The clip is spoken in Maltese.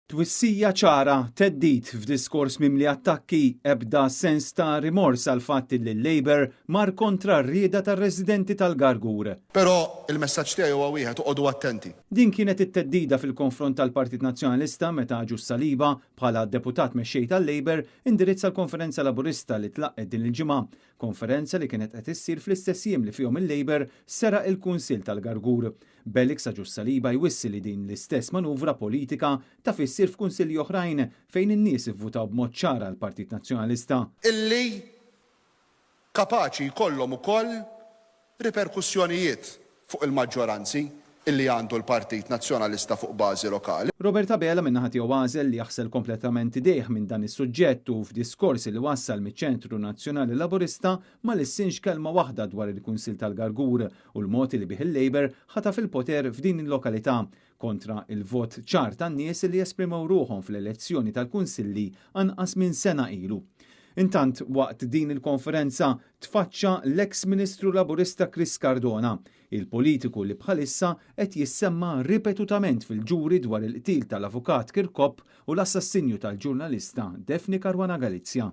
Twissija ċara, theddid f'diskors mimli attakki, ebda sens ta' rimors għall-fatt li l-Labour mar kontra r-rieda tar-residenti tal-Gargur. Però il-messaġġ tiegħi huwa wieħed, oqogħdu attenti. Din kienet it-theddida fil-konfront tal-Partit Nazzjonalista meta Agius Saliba, bħala Deputat Mexxej tal-Labour, indirizza l-Konferenza Laburista li tlaqqgħet din il-ġimgħa. Konferenza li kienet qed issir fl-istess jiem li fihom il-Labour seraq il-Kunsill tal-Gargur. B'Alex Agius Saliba jwissi li din l-istess manuvra politika taf issir f'kunsilli oħrajn fejn in-nies ivvutaw b'mod ċar għall-Partit Nazzjonalista. Illi kapaċi jkollhom ukoll riperkussjonijiet fuq il-maġġoranzi illi għandu l-Partit Nazzjonalista fuq bażi lokali. Robert Abela min-naħa tiegħu għażel li jaħsel kompletament idejh minn dan is-suġġett u f'diskors li wassal miċ-Ċentru Nazzjonali Laburista ma lissinx kelma waħda dwar il-Kunsill tal-Gargur u l-mod li bih il-Labour ħataf il-poter f'din il-lokalità kontra il-vot ċar tan-nies li esprimew ruħhom fl-elezzjoni tal-Kunsilli anqas minn sena ilu. Intant, waqt din il-konferenza tfaċċa l-eks Ministru Laburista Chris Cardona, il-politiku li bħalissa qed jissemma ripetutament fil-ġuri dwar il-qtil tal-avukat Kirkop u l-assassinju tal-ġurnalista Daphne Caruana Galizia.